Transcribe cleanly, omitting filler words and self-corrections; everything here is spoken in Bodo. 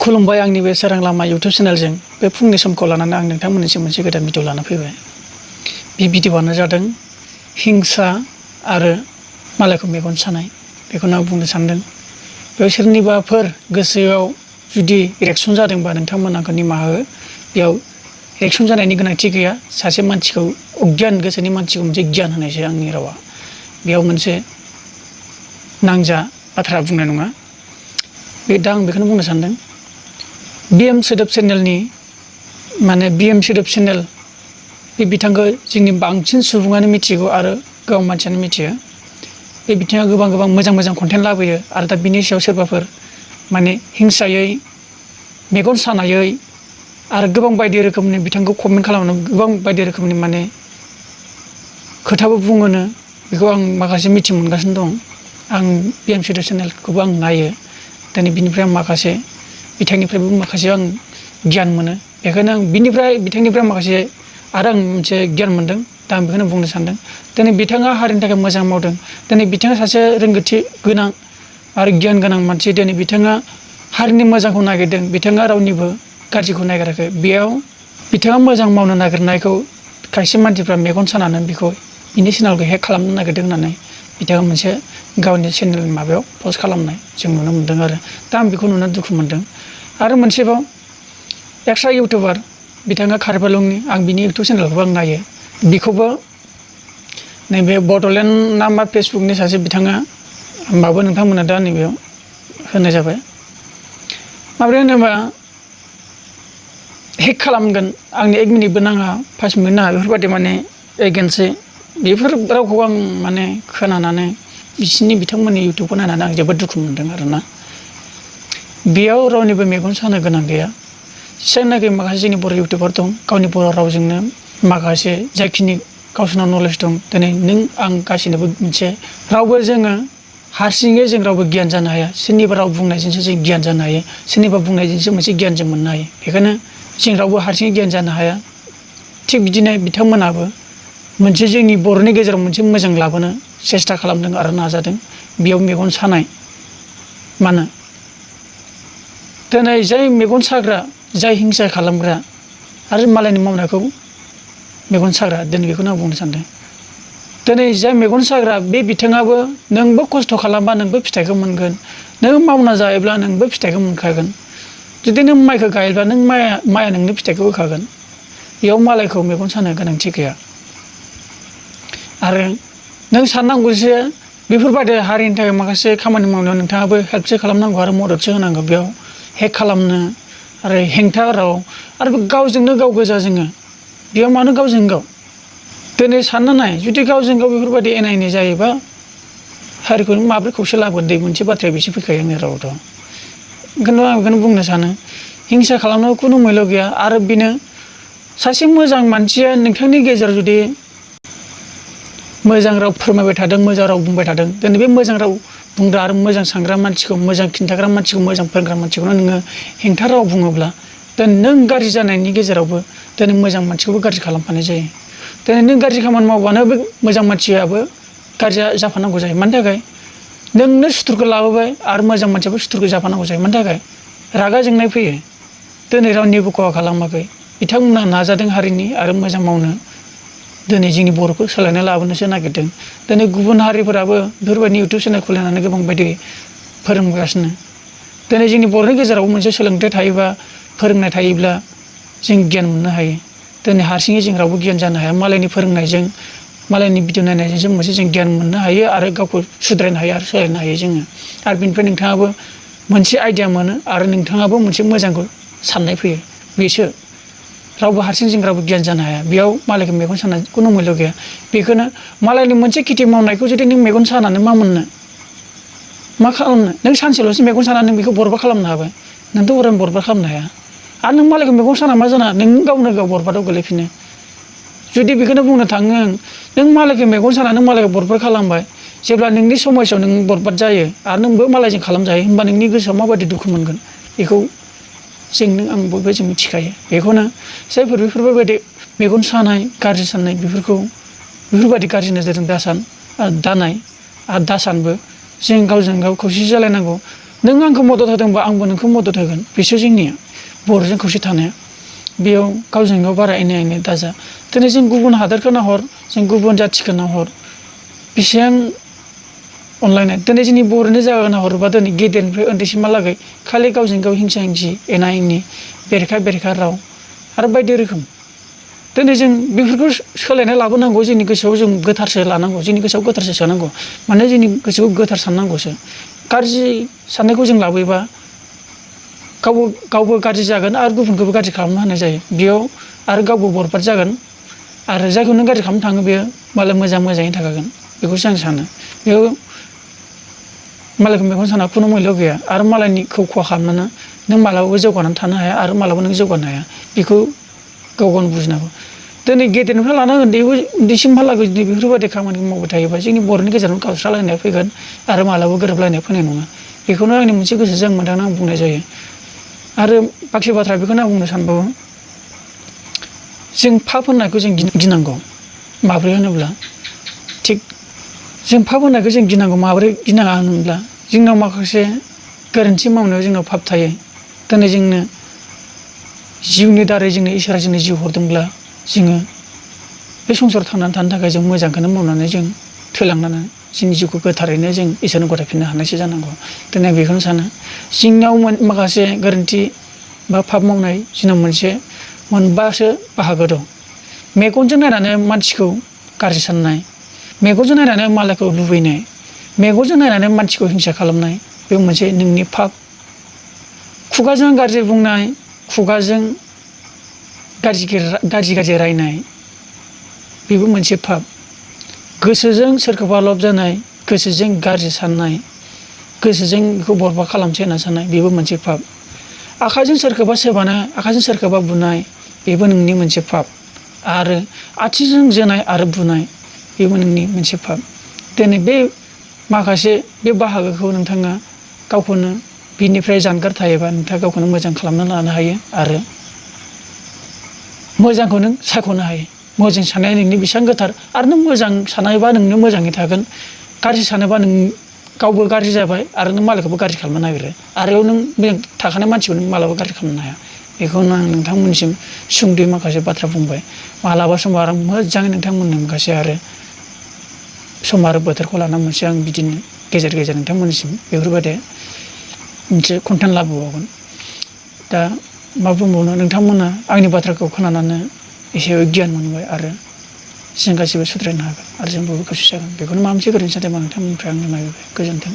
खुलुमबाय आंनि बे सोरां लामा इउटुब चेनेलजों बे फुंनि समखौ लानानै आं नोंथांमोननिसिम मोनसे गोदान भिडिअ लाना फैबाय। बे भिडिअआनो जादों हिंसा आरो मालायखौ मेगन सानाय। बेखौनो आं बुंनो सानदों। बेयाव सोरनिबाफोर गोसोआव जुदि रिएक्सन जादोंबा नोंथांमोना आंखौ निमाहा हो। बेयाव रिएक्सन जानायनि गोनांथि गैया। सासे मानसिखौ अज्ञान गोसोनि मानसिखौ मोनसे गियान होनायसो आंनि रावा। बेयाव मोनसे नांजा बाथ्रा बुंनाय नङा। दा आं बेखौनो बुंनो सानदों। बिएम सोदोब चेनेलनि बिएम सोदोब चेनेल बे बिथांखौ जोंनि बांसिन सुबुङानो मिथिगौ आरो गोबां मानसियानो मिथियो। बे बिथाङा गोबां मोजां कन्टेन्ट लाबोयो आरो दा बिनि सायाव सोरबाफोर हिंसायै मेगन सानायै आरो गोबां बायदि रोखोमनि बिथांखौ कमेन्ट खालामनो गोबां बायदि रोखोमनि खोथाबो बुङोनो बेखौ आं माखासे मिथि मोनगासिनो दं। आं बिएम सोदोब चेनेलखौबो आं नायो। दिनै बिनिफ्राय आं माखासे बिथांनिफ्रायबो माखासे आं गियान मोनो। बेखायनो आं बिथांनिफ्राय माखासे आरो आं मोनसे गियान मोनदों। दा आं बेखौनो बुंनो सानदों। दिनै बिथाङा हारिनि थाखाय मोजां मावदों। दिनै बिथाङा सासे रोंगौथि गोनां आरो गियान गोनां मानसि। दिनै बिथाङा हारिनि मोजांखौ नागिरदों। बिथाङा रावनिबो गाज्रिखौ नागिराखै। बेयाव बिथाङा मोजां मावनो नागिरनायखौ खायसे मानसिफ्रा मेगन सानानै बिनि चेनेलखौ हेक खालामनो नागिरदों होननानै बिथाङा मोनसे गावनि चेनेलनि माबायाव पस्ट खालामनाय जों नुनो मोनदों आरो दा आं बेखौ नुनानै दुखु मोनदों। आरो मोनसेबाव एक्सट्रा इउटुबार बिथाङा कार्बिआलंनि आं बिनि इउटुब चेनेलखौबो आं नायो। बिखौबो नैबे बड'लेण्ड ना मा फेसबुकनि सासे बिथाङा होमबाबो नोंथांमोना दा नैबेयाव होनाय जाबाय। माबोरै होनोबा हेक खालामगोन आंनि 1 मिनिटबो नाङा 5 मिनिट नाङा बेफोरबायदि एगेन्सै बेफोर रावखौ आं खोनानानै बिथांमोननि इउटुबखौ नायनानै आं जोबोद दुखु मोनदों आरोना। बेयाव रावनिबो मेगन सानो गोनां गैया। जेसेबांनाखि माखासे जोंनि बर' इउटुबार दं गावनि बर' रावजोंनो माखासे जाखिनि गावसोरनाव नलेज दं। दिनै नों आं गासैनोबो मोनसे रावबो जोङो हारसिङै जों रावबो गियान जानो हाया। सोरनिबा राव बुंनायजोंसो जों गियान जानो हायो। सोरनिबा बुंनायजोंसो मोनसे गियान जों मोननो हायो। बेखायनो जों रावबो हारसिङै गियान जानो हाया। थिग बिदिनो बिथांमोनाबो मोनसे जोंनि बर'नि गेजेराव मोनसे मोजां लाबोनो सेस्था खालामदों आरो नाजादों। बेयाव मेगन सानाय दिनै जाय मेगन साग्रा जाय हिंसा खालामग्रा आरो मालायनि मावनायखौ मेगन साग्रा दिनै बेखौनो आं बुंनो सानदों। दिनै जाय मेगन साग्रा बे बिथाङाबो नोंबो खस्थ' खालामबा नोंबो फिथाइखौ मोनगोन। नों मावना जायोब्ला नोंबो फिथाइखौ मोनखागोन। जुदि नों माइखौ गायोब्ला नों माइआ नोंनो फिथाइखौ होखागोन। बेयाव मालायखौ मेगन सानो गोनांथि गैया। आरो नों साननांगौसो बेफोरबायदि हारिनि थाखाय माखासे खामानि मावनायाव नोंथाङाबो हेल्पसो खालामनांगौ आरो मददसो होनांगौ। बेयाव हेक खालामनो आरो हेंथा राव आरो गावजोंनो गाव गोजा जोङो बेयाव मानो गावजों गाव दिनै सानना नाय जुदि गावजों गाव बेफोरबायदि एना एनि जायोबा हारिखौ माबोरै खौसे लाबोगोन दै मोनसे बाथ्राया बेसो फैखायो आंनि रावावथ'। ओंखायनो आं बेखौनो बुंनो सानो हिंसा खालामनायाव खुनु मैल्य गैया। आरो बेनो सासे मोजां मानसिया नोंथांनि गेजेराव जुदि मोजां राव फोरमायबाय थादों मोजां राव बुंबाय थादों। दिनै बे मोजां राव बुंग्रा आरो मोजां सानग्रा मानसिखौ मोजां खिन्थाग्रा मानसिखौ मोजां फोरोंग्रा मानसिखौनो नोङो हेंथा राव बुङोब्ला दिनै नों गाज्रि जानायनि गेजेरावबो दिनै मोजां मानसिखौबो गाज्रि खालामफानाय जायो। दिनै नों गाज्रि खामानि मावबानो बे मोजां मानसियाबो गाज्रि जाफानांगौ जायो। मानि थाखाय नोंनो सुथुरखौ लाबोबाय आरो मोजां मानसियाबो सुथुरखौ जाफानांगौ जायो। मानि थाखाय रागा जोंनाय फैयो। दिनै रावनिबो खहा खालामाखै। बिथांमोना नाजादों हारिनि आरो मोजां मावनो। दिनै जोंनि बर'खौ सोलायनाय लाबोनोसो नागिरदों। दिनै गुबुन हारिफोराबो बेफोरबायदि इउटुब चेनेल खुलिनानै गोबां बायदि फोरोंगासिनो। दिनै जोंनि बर'नि गेजेराव मोनसे सोलोंथाइ थायोबा फोरोंनाय थायोब्ला जों गियान मोननो हायो। दिनै हारसिङै जों रावबो गियान जानो हाया। मालायनि फोरोंनायजों मालायनि भिडिअ नायनायजों मोनसे जों गियान मोननो हायो आरो गावखौ सुद्रायनो हायो आरो सोलायनो हायो जोङो। आरो बेनिफ्राय नोंथाङाबो मोनसे आइडिया मोनो आरो नोंथाङाबो मोनसे मोजांखौ साननाय फैयो। बेसो रावबो हारसिं जों रावबो गियान जानो हाया। बेयाव मालायखौ मेगन सानाय खुनु मैल्य गैया। बेखौनो मालायनि मोनसे खेथि मावनायखौ जुदि नों मेगन सानानै मा मोननो मा खालामनो नों सानसेल'सो मेगन सानानै नों बेखौ बरबाद खालामनो हाबाय। नोंथ' अराय बरबाद खालामनो हाया। आरो नों मालायखौ मेगन साना मा जाना नों गावनो गाव बरबादाव गोलैफिनो। जुदि बेखौनो बुंनो थाङो नों मालायखौ मेगन साना नों मालायखौ बरबाद खालामबाय। जेब्ला नोंनि समयसायाव नों बरबाद जायो आरो नोंबो मालायजों खालामजायो होमबा नोंनि गोसोआव माबायदि दुखु मोनगोन बेखौ नों आं बयबो जों मिथिखायो। बेखौनो जायफोर बेफोरबायदि मेगन सानाय गाज्रि साननाय बेफोरबायदि गाज्रि नोजोरजों दानाय आरो दासानबो जों गावजों गाव खौसे जालायनांगौ। नों आंखौ मदद होदोंबा आंबो नोंखौ मदद होगोन बेसो जोंनिया बर'जों खौसे थानाया बेयाव गावजों गाव बारा एना एनि दाजा दिनै जों गुबुन हादोरखौ नाहर जों गुबुन जाथिखौ नाहर बेसेबां अनलायनाय दिनै जोंनि बर'नि जायगा नाहरोबा दिनै गेदेरनिफ्राय उन्दैसिमहालागै खालि गावजों गाव हिंसा हिंसि एना एनि बेरेखा राव आरो बायदि रोखोम दिनै जों बेफोरखौ सोलायनाय लाबोनांगौ जोंनि गोसोआव जों गोथारसो लानांगौ जोंनि गोसोआव गोथारसो सोनांगौ माने जोंनि गोसोखौ गोथार साननांगौसो गाज्रि साननायखौ जों लाबोयोबा गावबो गाज्रि जागोन आरो गुबुनखौबो गाज्रि खालामना होनाय जायो बेयाव आरो गावबो बरबाद जागोन आरो जायखौ नों गाज्रि खालामनो थाङो बेयो मालाय मोजाङै थाखागोन बेखौसो आं सानो बेयाव मालायखौ मेगन साना खुनु मुल्य गैया आरो मालायनिखौ खहा खालामनानै नों मालाबाबो जौगानानै थानो हाया आरो मालाबा नों जौगानो हाया बेखौ गाव गावनो बुजिनांगौ दिनै गेदेरनिफ्राय लाना उन्दैसिमहालागै जुदि बेफोरबायदि खामानिखौ मावबाय थायोबा जोंनि बर'नि गेजेराव गावस्रालायनाया फैगोन आरो मालाबा गोरोबलायनाय फैनाय नङा बेखौनो आंनि मोनसे गोसोजों मोनदांना आं बुंनाय जायो आरो बाखि बाथ्रा बेखौनो आं बुंनो सानबावो जों पाप होननायखौ जों गिनांगौ माब्रै होनोब्ला थिग जों पाप होननायखौ जों गिनांगौ माब्रै गिनाङा होनोब्ला जोंनाव माखासे गोरोन्थि मावनायाव जोंनाव पाप थायो दिनै जोंनो जिउनि दारै जोंनो इसोरा जोंनो जिउ हरदोंब्ला जोङो बे संसाराव थांनानै थानो थाखाय जों मोजांखौनो मावनानै जों थैलांनानै जोंनि जिउखौ गोथारैनो जों इसोरनो गथायफिननो हानायसो जानांगौ दिनै आं बेखौनो सानो जोंनाव माखासे गोरोन्थि बा पाप मावनाय जोंनाव मोनबासो बाहागो दं मेगनजों नायनानै मानसिखौ गाज्रि साननाय मेगनजों नायनानै मालायखौ लुबैनाय मेगनजों नायनानै मानसिखौ हिंसा खालामनाय बे मोनसे नोंनि पाप खुगाजों गाज्रि बुंनाय खुगाजों गाज्रि रायनाय बेबो मोनसे पाप गोसोजों सोरखौबा लब जानाय गोसोजों गाज्रि साननाय गोसोजों बेखौ बरबाद खालामसै होनना साननाय बेबो मोनसे पाप आखाइजों सोरखौबा सोबानाय आखाइजों सोरखौबा बुनाय बेबो नोंनि मोनसे पाप आरो आथिंजों जोनाय आरो बुनाय बेबो नोंनि मोनसे पाप दिनै बे माखासे बे बाहागोखौ नोंथाङा गावखौनो बिनिफ्राय जानगार थायोबा नोंथाङा गावखौनो मोजां खालामना लानो हायो आरो मोजांखौ नों सायख'नो हायो मोजां साननाया नोंनि बेसेबां गोथार आरो नों मोजां सानोबा नोंनो मोजाङै थागोन गाज्रि सानोबा नों गावबो गाज्रि जाबाय आरो नों मालायखौबो गाज्रि खालामनो नागिरो आरो नों मोजां थाखानाय मानसिखौ नों मालाबा गाज्रि खालामनो हाया बेखौनो आं नोंथांमोननिसिम सुंद'यै माखासे बाथ्रा बुंबाय मालाबा समाव आरो मोजाङै नोंथांमोननो माखासे आरो सम आरो बोथोरखौ लाना मोनसे आं बिदिनो गेजेर गेजेर नोंथांमोननिसिम बेफोरबायदि मोनसे कन्टेन्ट लाबोबावगोन दा मा बुंबावनो नोंथांमोना आंनि बाथ्राखौ खोनानानै एसे गियान मोनबाय आरो जों गासैबो सुद्रायनो हागोन आरो जों बयबो खौसे जागोन बेखौनो माबा मोनसे गोरोन्थि जादोंबा नोंथांमोननिफ्राय आं निमाहा बिबाय गोजोन्थों।